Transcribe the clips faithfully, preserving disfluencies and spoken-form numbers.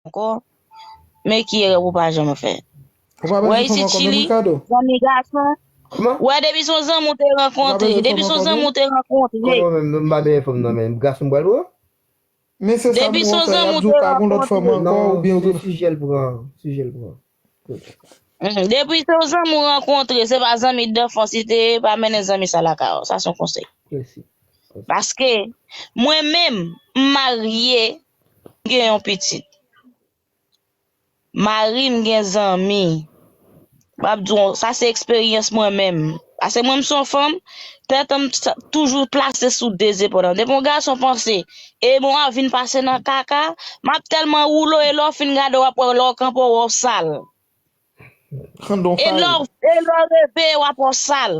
ankò. Men ki erè pou pa janm fè. Ou pa bezwen fanm ankò menm, Ricardo? Zanmi gason. Kòman? Wè, depi se yon zanmi ou te rankontre, depi se yon zanmi ou te rankontre. Kòman menm, m pa bezwen fanm nan menm. Gason m pral pran? Men se sa m wè, y ap di w pa gon lòt fanm ankò, oubyen ou te... Non, se sijè l pran, sijè l pran. Mhm. Depi se yon zanmi ou rankontre, se pa zanmi danfans li te ye, pa mennen zanmi sa lakay ou. Sa se yon konsèy. Mèsi. Paske, mwen menm, m marye, m gen yon pitit. Mari m gen zanmi. M ap di w, sa se eksperyans mwen menm. Paske mwen, m se yon fanm, tèt an m sa- toujou plase sou de zepòl an. Depi yon gason panse, e bon, a vin pase nan kaka, m ap tèlman woule w, e lè w fin gade, w ap wè, lè w kanpe, w wè w sal. E lè w, e lè w reveye, w ap wè w sal.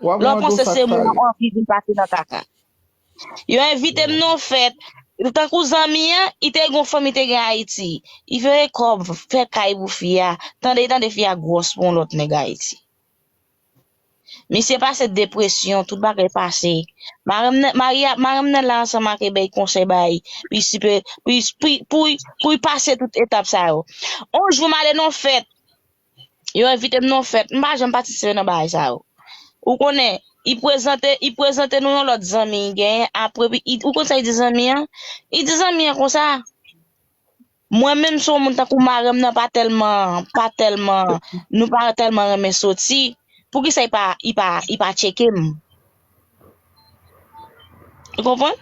Lè w panse se moun an anvi vin pase nan kaka. Yo envite m nan yon fèt. Tankou zanmi an, li te gon fanm li te gen Ayiti. Li voye kòb, fè kay pou fi a. Tande, tande fi a gwòs pou yon lòt nèg Ayiti. Misye pase depresyon, tout bagay pase. Marenm nan, mari a, marenm nan la ansanm ak bèy konsèy bay, pou li sipe, pou li, pou li, pou li, pou li pase tout etap sa yo. On jou m ale nan yon fèt, yo envite m nan yon fèt, m pa janm patisipe nan bagay sa yo. Ou konnen, li prezante, li prezante nou yon lòt zanmi li genyen, apre, pi- li- ou konn sa li di zanmi an? Li di zanmi an konsa, mwen menm se yon moun tankou marenm nan pa tèlman, pa tèlman, nou pa tèlman renmen soti, poukisa li pa, li pa, li pa tcheke m? Ou konprann?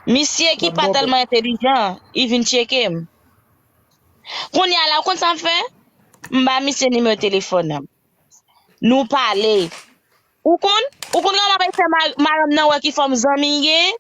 Misye ki pa tèlman entelijan, li vin tcheke m. Kounye a la, ou konn sa m fè? M ba misye nimewo telefòn nan. Nou pale. Ou konn? Ou konn kòman m ap fè ma- marenm nan wè ki fòm zanmi l genyen?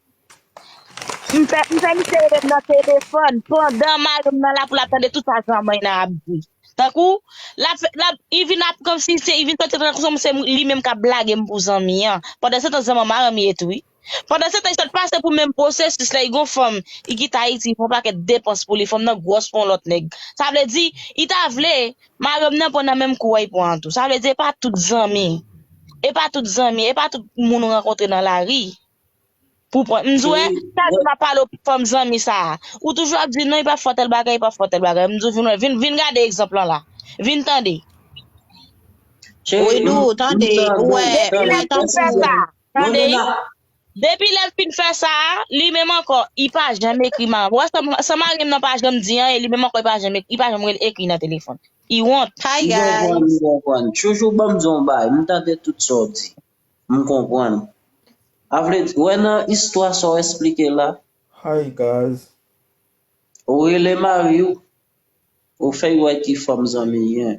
M fè, m fè misye rele m nan telefòn pandan marenm nan la pou l ap tande tout sa zanmi nan ap di. Tankou, l ap fè, l ap, li vin ap kòmsi se, li vin santi tankou se li menm k ap blage m pou zanmi an. Pandan se tan zanmi an marenm li ye tou, wi. Pandan se tan, li sot pase pou menm pwosesis la, li gon fanm, li kite Ayiti, li fè yon pakèt depans pou li, fanm nan gwòs pou yon lòt nèg. Sa vle di, li ta vle, marenm nan pran nan menm kou a li pran an tou. Sa vle di, e pa tout zanmi, e pa tout zanmi, e pa tout moun ou rankontre nan lari pou pran. M di w, wè, chak jou m ap pale w fanm zanmi sa a. Ou toujou ap di, non, li pa fè tèl bagay, li pa fè tèl bagay. M di w, vin wè, vin, vin gade egzanp lan la. Vin tande. Wi, Dou, tande, ou wè, depi lè l fin fè sa, tande, depi lè l fin fè sa a, li menm ankò, li pa janm ekri marenm. Ou wè, sa, sa marenm nan pa janm di anyen, li menm ankò, li pa janm, li pa janm ekri nan telefòn. Li wont. Hi, guys. M konprann, m konprann. Joujou ban m di yon bagay, m tande tout sa w di. M konprann. A vle di, wè nan istwa sa w esplike la, Hi, guys. Ou rele mari w, ou fè l wè ki fòm zanmi l ye.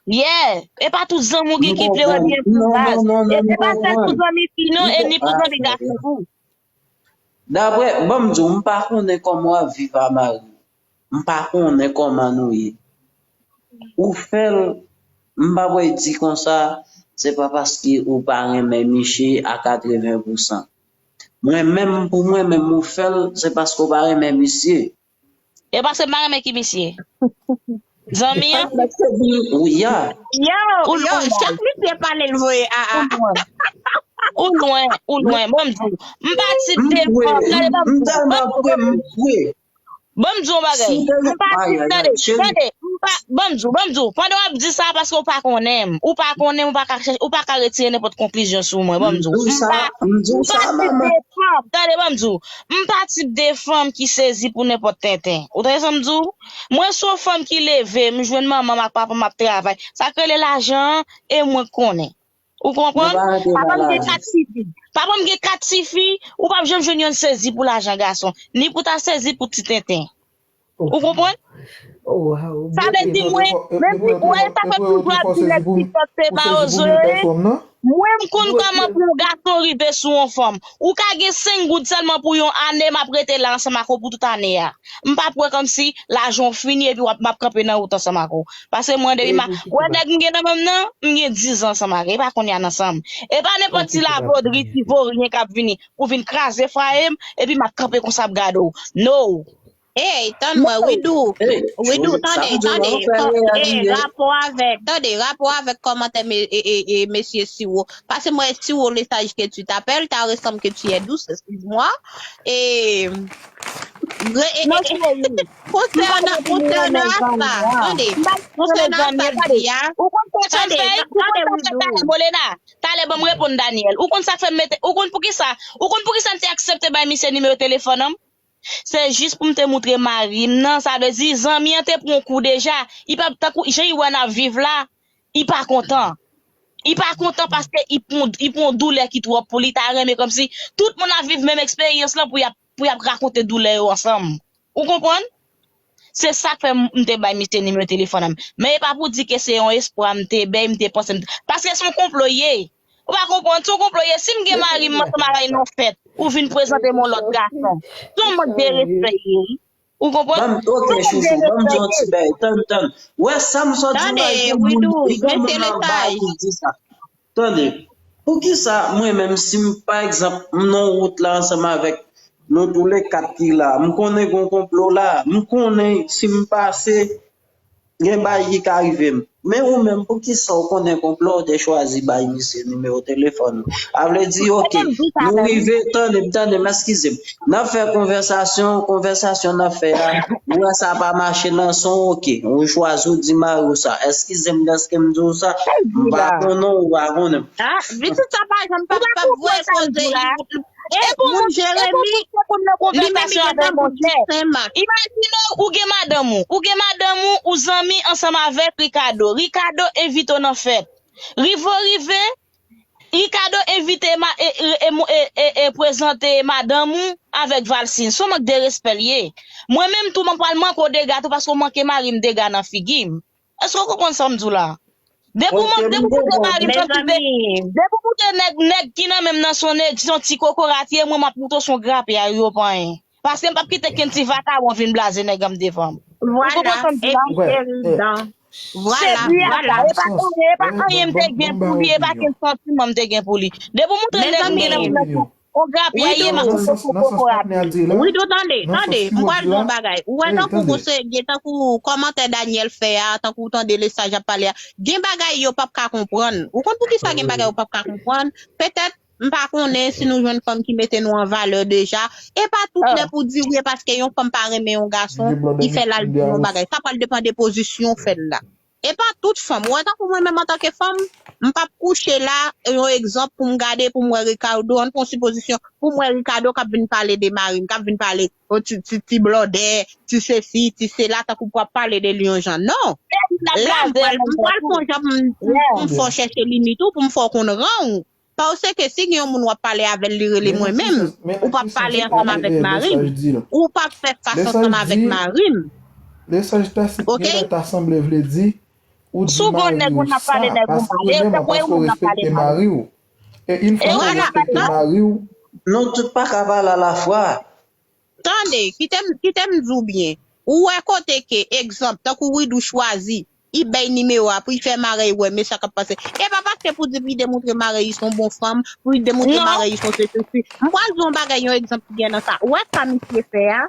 Yeah, e pa tout zanmi w gen ki vle wè byen pou w, baz. E se pa sèl pou zanmi fi non, e ni pou zanmi gason tou. Daprè, ban m di w, m pa konnen kòman w ap viv a mari w. M pa konnen kòman nou ye. Ou fè l, m pa pral di konsa, se pa paske ou pa renmen misye a katreven pousan. Mwen menm, pou mwen menm, ou fè l, se paske ou pa renmen misye. E paske m pa renmen ki misye? Zanmi an? Ou ya. Yo, yo, chak misye pale l voye a a. Ou lwen, ou lwen, ou lwen. Ban m di w, m pa tip de fanm, tande, ban m di w, ban m di w, ban m di w yon bagay. M pa tip, tande, tande, m pa, ban m di w, ban m di w, pandan w ap di sa, paske w pa konnen m, ou pa konnen m, ou pa ka chèche, ou pa ka retire nenpòt konklizyon sou mwen, ban m di w. M pa, m pa tip de fanm, tande, ban m di w, m pa tip de fanm ki sezi pou nenpòt tenten. Ou tande sa m di w? Mwen se yon fanm ki leve, m jwenn manman m ak papa m ap travay. Sa k rele lajan an, e mwen k konnen. Ou konprann? Papa m gen kat tifi. Papa m gen kat tifi, ou p ap janm jwenn yonn sezi pou lajan gason, ni pou ta sezi pou ti tenten. Ou konprann? Sa vle di mwen, menm si, wè, sa fè m toujou ap di nèg TikTok se mawozo yo ye. Mwen, m konn kòman pou yon gason rive sou yon fanm. Ou ka gen senk goud sèlman pou yon ane, m ap rete la ansanm ak ou pou tout ane a. M p ap wè kòmsi lajan w fini epi w ap, m ap kanpe nan wout ansanm ak ou. Paske mwen, depi m a, wè nèg m gen nan men m nan, m gen diz an ansanm ak li. E pa kounye a n ansanm. E pa nenpòt ti labodri, ti voryen k ap vini pou vin kraze fwaye m, epi m ap kanpe konsa ap gade w. No! Ey, tann mwen, Widou. Widou, tande, tande. Ey, rapò avèk, tande, rapò avèk kòmantè mesye Siwo. Pase mwen Siwo, le sage que tu t'appelles, ta ressemble que tu es douce, excuse-moi. E, konsènan, konsènan sa, tande, konsènan sa l di a, tande, tande, Widou. Talè, ban m reponn Daniel. Ou konn sa k fè m mete, ou konn poukisa, ou konn poukisa m te aksepte bay misye nimewo telefòn an? Se jis pou m te moutre mari m nan, sa vle di zanmi an te pran yon kou deja. Li pa tankou jan li wè n ap viv la, li pa kontan. Li pa kontan paske li pran, li pran yon doulè ki twòp pou li, ta renmen kòmsi tout moun ap viv menm eksperyans lan pou y ap, pou y ap rakonte doulè yo ansanm. Ou konprann? Se sa k fè m, m te bay misye nimewo telefòn an. Men e pa pou di ke se yon espwa m te bay, m te panse m te, paske se yon konplo ye. Ou pa konprann, se yon konplo ye. Si m gen mari m ansanm avè l nan fèt, ou vin prezante m yon lòt gason. Se yon mank de respè ye, wi. Ou konprann? Ban m, ok, Chouchou, ban m di yon ti bagay. Tann, tann. Wè sa m sot di la, gen moun, gen moun nan ba ki di sa. Tande, poukisa mwen menm si m, pa egzanp, m nan wout la ansanm avèk nou tou le kat ki la, m konnen gon konplo la, m konnen si m pase, gen bagay ki ka rive m. Men ou menm, poukisa w konnen konplo a, w te chwazi bay misye nimewo telefòn ou? A vle di, ok, nou rive, tande m, tande m, eskize m. N ap fè konvèsasyon, konvèsasyon n ap fè a, ou wè sa pa mache nan son, ok. Ou chwazi w di mari w sa. Eskize m dèske m di w sa, m pa konnen w, ou pa konnen m. Ah, pitit sa pa janm p ap, p ap voye koze. E pou moun Jeremi, li menm li gentan pou di Senmak. Imajine w, ou gen madanm ou, ou gen madanm ou, ou zanmi ansanm avèk Ricardo. Ricardo envite w nan fèt. Rive w rive, Ricardo envite e, e, e, e, e prezante madanm ou avèk Valcine. Se yon mank de respè l ye. Mwen menm tou, mwen pral manke w dega tou paske w manke mari m dega nan figi m. Èske w konprann sa m di w la? Depi w man-, depi w montre mari m, depi w montre nèg, nèg ki nan men m nan se yon nèg, se yon ti kokorat ye, mwen m ap montre w se yon grapya yo panyen. Paske m p ap kite kenn ti vakabon vin blaze nèg an m devan m. Ou konprann sa m di la? Vwala. Se di a sa, e pa anyen, e pa anyen m te gen pou li, e pa kenn santiman m te gen pou li. Depi w montre nèg m gen nan men m nan se yon grapya ye, m ap montre w se yon kokorat li ye. Widou, tande, tande, m pral di w yon bagay. Ou wè tankou se gen tankou kòmantè Daniel fè a, tankou w tande lesaj ap pale a. Gen bagay yo p ap ka konprann. Ou konn poukisa gen bagay yo p ap ka konprann? Petèt, m pa konnen si nou jwenn fanm ki mete nou an valè deja. E pa tout lè pou di wi, e paske yon fanm pa renmen yon gason, li fè l al di yon bagay. Sa pral depann de pozisyon w fè l la. E pa tout fanm. Ou wè, tankou mwen menm antanke fanm, m p ap kouche la, yon egzanp pou m gade, pou m wè Ricardo, ann pran sipozisyon, pou m wè Ricardo k ap vin pale de mari m, k ap vin pale, o, ti, ti, ti blòdè, ti sesi, ti sela, tankou pou ap pale de li yon jan. Non. La, m pral, m pral fè yon jan pou m, pou m, pou m fè w chèche limit ou, pou m fè w konn ran w. Paske si gen yon moun w ap pale avè l, li rele mwen menm, ou p ap pale ansanm avèk mari m, ou p ap fè fas ansanm avèk mari m. Lesaj tasit genlè ta sanble vle di, ou di mari w sa, paske ou menm ou pa ko respekte mari w. E yon fwa ke w respekte mari w, nou tout pa ka pale alafwa. Tande, kite m, kite m di w byen. Ou wè kote ke, egzanp, tankou Widou chwazi, li bay nimewo a pou li fè marèy wè, men sa k ap pase. E pa paske pou di pou li demontre marèy li se yon bon fanm, pou li demontre marèy li se yon sesi, sesi. M pral di yon bagay, yon egzanp ki gen nan sa. Ou wè sa misye fè a?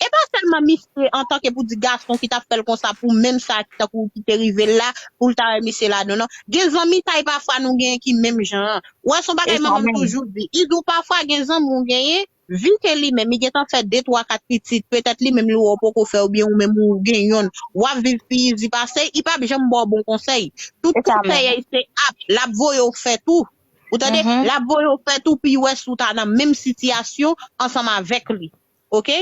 E pa sèlman misye antanke pou di gason ki t ap fè l konsa pou menm sa ki tankou ki te rive l la, pou l ta wè misye ladan, non. Gen zanmitay pafwa nou genyen ki menm jan an. Ou wè se yon bagay manman m toujou di. Li di w pafwa gen zanmi w genyen, vi ke li menm, li gentan fè de, twa, kat pitit, petèt li menm li wè w poko fè oubyen ou menm ou gen yonn, w ap viv pi izi pase, li p ap janm ba w bon konsèy. Tout konsèy se ap, l ap voye w fè tou. Ou tande? L ap voye w fè tou pi wè si w ta nan menm sitiyasyon ansanm avèk li. Oke?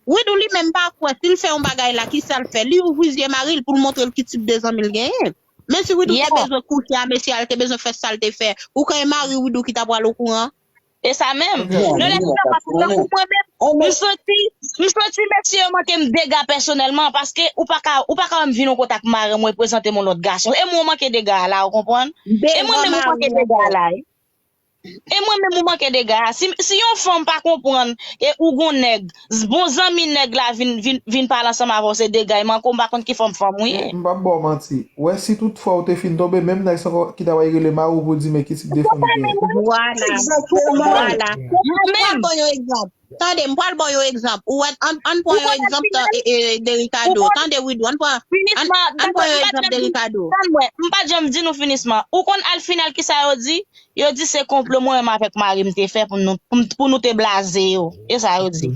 Widou li menm pa kwè, si l fè yon bagay la, kisa l fè? Li ouvri zye mari l pou l montre l ki tip de zanmi l genyen. Men si Widou te bezwen kouche a mesye a, l te bezwen fè sa l te fè, ou kwè e mari Widou ki ta pral okouran? E sa menm. Non, lè sa, paske tankou mwen menm, m santi, m santi mesye yo manke m dega pèsonèlman, paske ou pa ka, ou pa ka wè m vin yon kote ak mari m, mwen prezante m yon lòt gason. E mwen ou manke dega a la, ou konprann? E mwen menm ou manke dega a la, wi. E mwen menm ou manke dega a. Si, si yon fanm pa konprann, e ou gon nèg, z-, bon zanmi nèg la vin, vin, vin pale ansanm avè w, se dega, e manke w, m pa konn ki fòm fanm ou ye. M p ap ba w manti. Wè, si tout fwa ou te fin tonbe, menm nèg sa ankò ki ta pral rele mari w pou di men ki tip de fanm ou genyen. Vwala. Vwala. Mwen menm. Mwen ban yon egzanp. Tande, m pral ba w yon egzanp. Ou wè, ann ann pran yon egzanp de Ricardo. Tande, Widou, ann pran ann pran yon egzanp de Ricardo. Tann mwen, m pa t janm di nou finisman. Ou konn al final kisa yo di? Yo di se konplo mwen menm avèk mari m te fè pou nou pou nou te blaze yo. E sa yo di.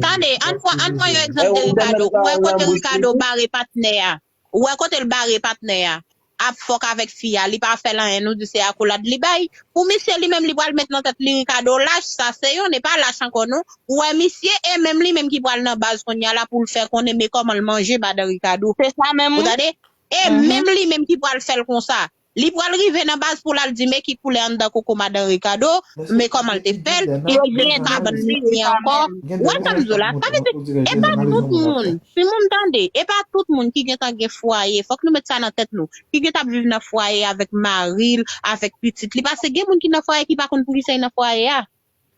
Tande, ann pran ann pran yon egzanp de Ricardo. Ou wè kote Ricardo bare patnè a. Ou wè kote l bare patnè a. Ap fòk avèk fi a, li pa fè l anyen, nou di se akolad li bay. Pou misye li menm li pral met nan tèt li Ricardo lach, sa se yon, li pa lach ankò non. Ou wè misye e menm li menm ki pral nan baz kounye a la pou l fè konnen men kòman l manje madan Ricardo. Se sa menm wi. Ou tande? E menm li menm ki pral fè l konsa. Li pral rive nan baz pou l al di men ki koulè anndan koko madan Ricardo, men kòman l te fè l, epi men kabann misye ankò. Ou wè sa m di w la? Sa vle di, e pa tout moun, si moun tande, e pa tout moun ki gentan gen fwaye, fòk nou met sa nan tèt nou, ki gentan ap viv nan fwaye avèk mari l, avèk pitit li, paske gen moun ki nan fwaye ki pa konn poukisa y nan fwaye a.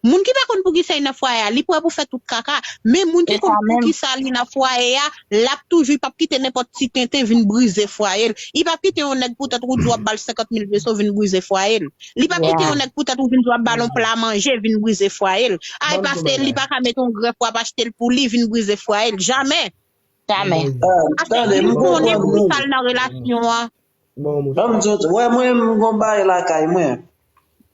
Moun ki pa konn poukisa y nan fwaye a, li prè pou fè tout kaka, men moun ki konn poukisa li nan fwaye a, l ap toujou, li p ap kite nenpòt ti tenten vin brize fwaye l. Li p ap kite yon nèg poutèt ou di w ap ba l senkant mil peso vin brize fwaye l. Li p ap kite yon nèg poutèt ou vin di w ap ba l yon pla manje vin brize fwaye l. Ay paske li pa ka mete yon grenn pwa ap achte l pou li vin brize fwaye l. Jamè. Jamè. Paske li konnen poukisa l nan relasyon an. Ban m di w, wè mwen m gon bagay lakay mwen.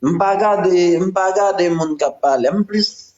M pa gade, m pa gade moun k ap pale. M plis